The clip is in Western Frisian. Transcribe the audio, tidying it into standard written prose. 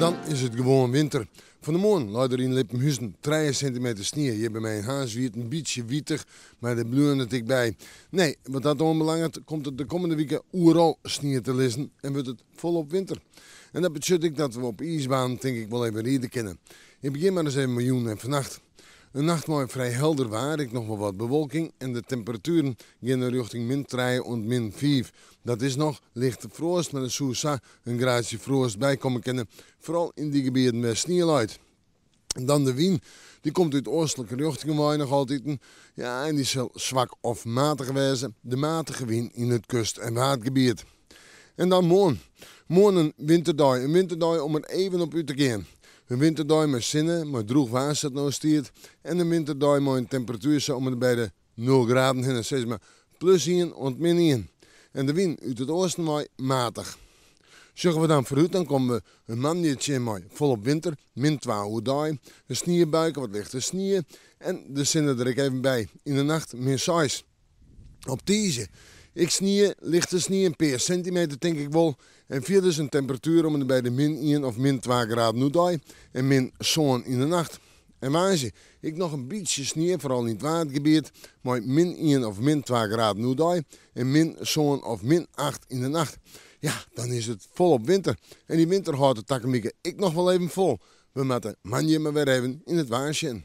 Dan is it gewoan winter. Fan 'e moarn lei der yn Lippenhuzen trije sintimeter snie. Hjir by my yn Harns wie it in bytsje wietich, mar dêr bleaun it ek by. Nee, wat dat oanbelanget komt it de kommende wike oeral snie te lizzen en wurdt it folop winter. En dat betsjut ek dat we op iisbanen tink ik wol even ride kinne. Ik begjin mar ris even mei jûn en fannacht. In nacht mei frij helder waar, ek noch wol wat bewolking en de temperatueren geane rjochting min trije oant min fiif. Dat is noch lichte froast, mar der soe sa in graadsje froast by komme kinne, foaral yn dy gebieten wêr snie leit. Dan de wyn, dy komt út oastlike rjochtingen wei noch altiten, ja en dy sil swak of matich wêze, de matige wyn yn it kust en waadgebiet. En dan moarn. Moarn in winterdei, in winterdei om er even op út te gean. In winterdei mei sinne, mei drûch waar sa't no stiet en in winterdei mei in temperatuer sa om en by de nul graden hinne, sis mar plus ien oant min ien. En de wyn út it oasten wei matich. Sjogge we dan foarút, dan komme we in moandei tsjin mei folop winter, min twa oerdei, in sniebuike, wat lichte snie en de sinne der ek even by. Yn de nacht min seis. Op tiisdei ek snie, lichte snie, in pear sintimeter tink ik wol. En fierders in temperatuer om en by de min ien of min twa graden oerdei en min sân yn de nacht. En woansdei ek noch in bytsje snie, foaral yn it Waadgebiet, mei min ien of min twa graden oerdei en min sân of min acht yn de nacht. Ja, dan is it folop winter. En dy winter hâldt it takom wike ek noch wol even fol. We moatte moandei mar wer even yn it waar sjen.